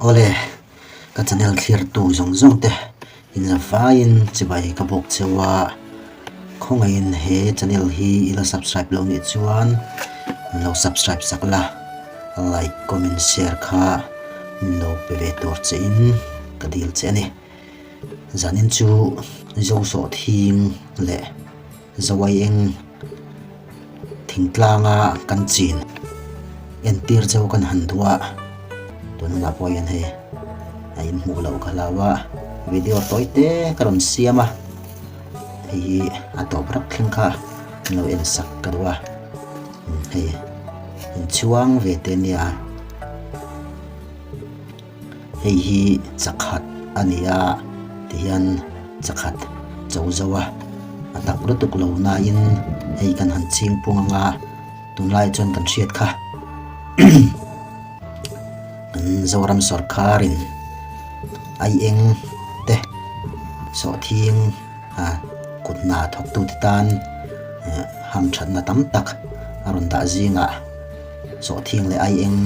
Awle, ka channel thlirtu zawng zawng te inzavaiin chibai ka bawk cheu a, khawngaihin he channel hi i la subscribe loh nih chuan min lo subscribe sak la, like, comment, share kha min lo pe ve tur che in ka dil che a ni. Zanin chu Zosawh thing leh Zawaieng thingtlanga kan chin entir cheu kan han duh a, tunah pawh hian hei a inhmuh loh ka hlau a, video tawi te ka rawn siam a, hei hi a tawp rap thleng kha an lo en sak ka duh a, hei inchhuang ve te nia. Hei hi chakhat a ni a tihian chakhat cho zo a a tak lutuk lo nain hei kan han ching pung anga tunlai chuan kan hriat kha kan Zoram sawrkharin ai eng te sawhthing ah kut hna thawktute tan hamthatna tam tak a rawn dah zingah sawhthing leh ai eng.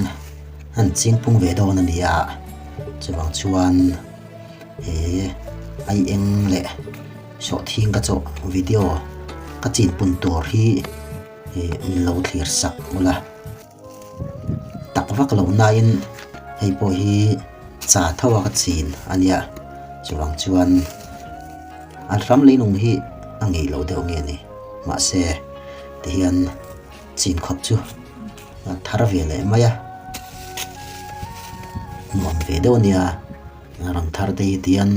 An chingpung ve dawn a ni a, chuvang chuan he ai eng leh sawhthing ka chawh video ka chinpun tur hi min lo thlir sak ula. Tak vak lo nain hei pawh hi cha tho a ka chin a nia, chuvang chuan a ram leilung hi a ngei lo deuh nge ni mahse tihian chin khawp chu. A thar ve leh mai a, nuam ve deuh a nia, ram thar te hi tihian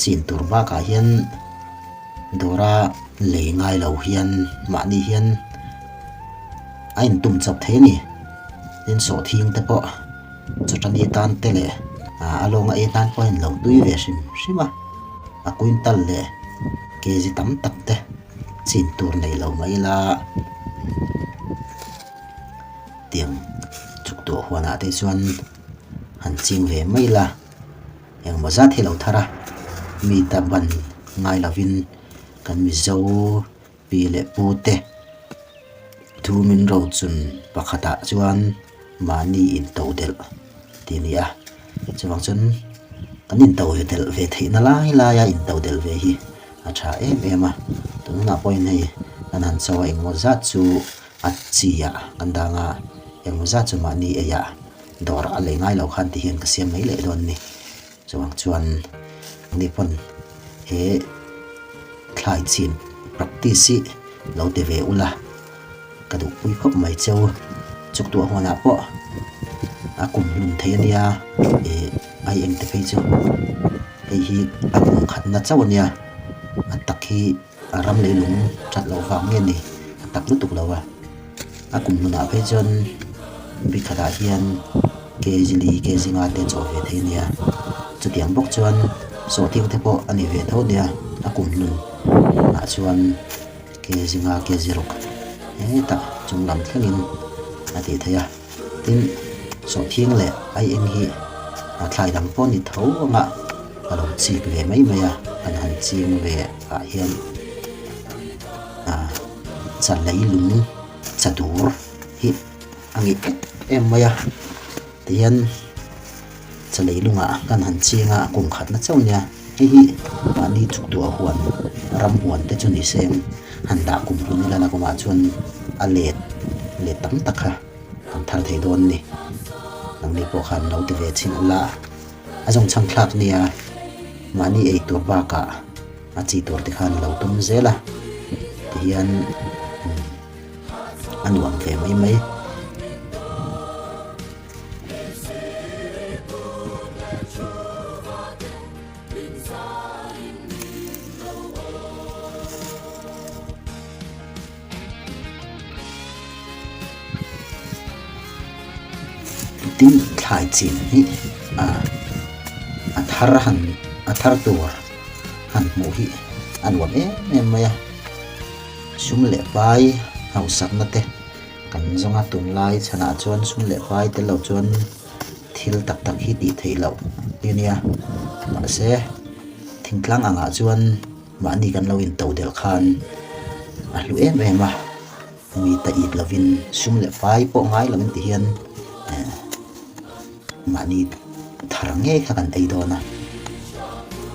chin tur bakah hian dawra lei ngai lo hian mahni hian a intum chawp thei a ni, tin sawhthing te pawh chawṭani tan te leh a lawnga ei tan pawh a inlo tui ve hrim hrim a, a quintal leh kg tam tak te. Chin tur nei lo mai ila tiang chuk tawh huanah te chuan han ching ve mai ila engmaw zat hi a lo thar a mi ta ban ngai lovin kan Mizo pi leh pu te thu min rochun pakhatah chuan mahni into delh tih a ni a. Chuvang chuan kan into delh ve theihna lai laia into delh ve hi a tha em em a, tunah pawhin hei kan han chaw a engmaw zat chu a chi ah kan dang a, engmaw zat chu mahni ei ah dawr a lei ngai lo khan ti hian ka siam mai leh dawn a ni. Chuvang chuan ni pawn he thlai chin practice hi lo ti ve ula. Ka duhpui khawp mai cheu. Chuktuah huanah pawh a kum hlun thei a nia, ih ai eng te phei chu hei hi a kum khatna chauh a nia, a tak hi a ram leilung that loh vang nge ni a tak lutuk lo a, a kum hlunah phei chuan bikhatah hian kg li kg nga te chawh ve thei a nia, chutiang bawk chuan sawhthing te pawh a ni ve tho nia a kum hlun ah chuan. Ke zinga ke ziruk hetah chung lam thlengin a tih theih a, tin sawhthing leh ai eng hi a thlai dang pawh ni tho anga a lo chik ve mai mai a, kan han ching ve ah hian ah cha leilung cha dur hi a ngih em em mai a tihian cha leilungah kan han ching a kum khatna chauh nia. Hei hi mahni chuk duh a huan ram huan te chu ni se han dah kum hlun ila na kawngah chuan a let let tam tak kha kan thar thei dawn a ni. Nangni pawh khan lo ti ve chhin ula a zawng chhang thlak nia mahni ei tur bakah a chi tur te khan lo tum zel a tihian a nuam ve mai mai. Tin thlai chin hi a thar han a thar tur han hmuh hi a nuam em em mai a sum leh pai hausakna te. Kan zawnga tunlai chhanah chuan sum leh pai tel lo chuan thil tak tak hi tih theih loh hi a nia. Mahse, thingtlang angah chuan mahni kan lo into delh khan a hlu em em a, mi ta it lovin sum leh pai pawh ngai lovin ti hian mahni. thar ngei kha kan ei dawn a,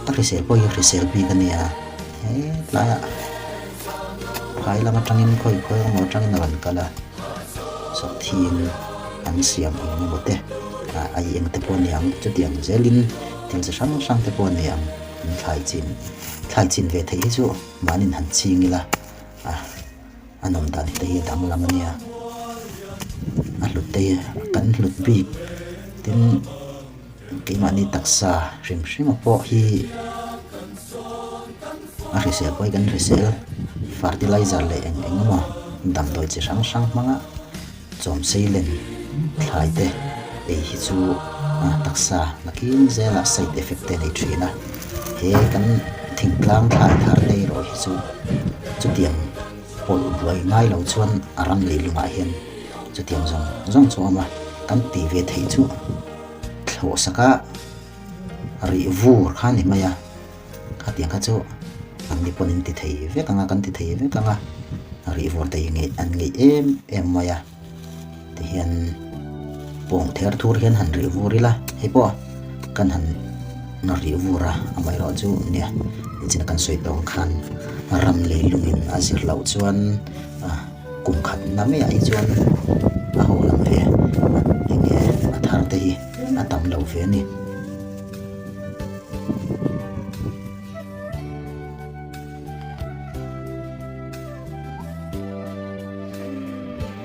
a hrisel pawh hi a hrisel bik a nia, hetlaiah phai lam atangin khawi khawi emaw atangin a rawn kal a, sawhthing an siam eng emaw te ah ai eng te pawh a ni ang chutiang zelin thil chi hrang hrang te pawh a ni ang an thlai chin thlai chin ve theih hi chu mahniin han ching ila a. A nawm dan te hi a danglam a nia, a hlut te hi kan hlut bik tin keimahni taksa hrim hrim a pawh hi a hrisel pawh hi kan hrisel fertilizer leh eng eng emaw damdawi chi hrang hrang hmanga chawm sei len thlai te ei hi chu taksa nakin zela side effect te a nei thin a, he kan thingtlang thlai thar te erawh hi chu chutiang pawlh buai ngai lo chuan a ram leilungah hian chutiang zawng zawng chu a awm a, kan tih ve theih chu thlawh saka rih vur kha a ni mai a. Khatiang kha chu an ni pawn in ti thei vek ang a, kan ti thei vek ang a, rih vawr te hi ngeih an ngeih em em mai a, tihian pawng ther thur hian han rih vur ila hei pawh kan han rih vur a, amaherawh chu nia nichina kan sawi tawng khan ram leilungin a zir loh chuan kum khat na maiah hi chuan a ho lam ve eng nge a thar te hi a tam lo ve a ni.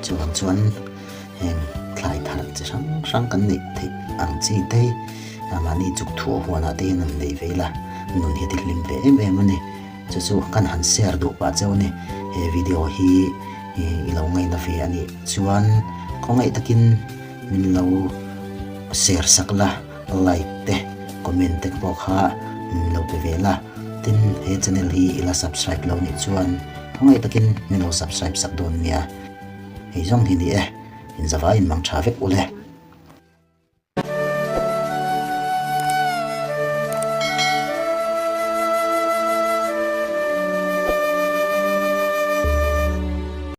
Chuvang chuan heng thlai thar chi hrang hrang kan neih theih ang chi te hi mahni chuk thuah huanah te hian an nei ve ila nun hi a ti hlim ve em em a ni. Chu chu kan han share duh pah cheu a ni. He video hi i lo ngaihna ve a nih chuan khawngaih takin min lo share sak la. Like te, comment te pawh kha min lo pe ve la, tin he channel hi i la subscribe lo nih chuan khawngaih takin min lo subscribe sak dawn nia. Hei zawng hi ni e, inzavai in mang tha vek ule.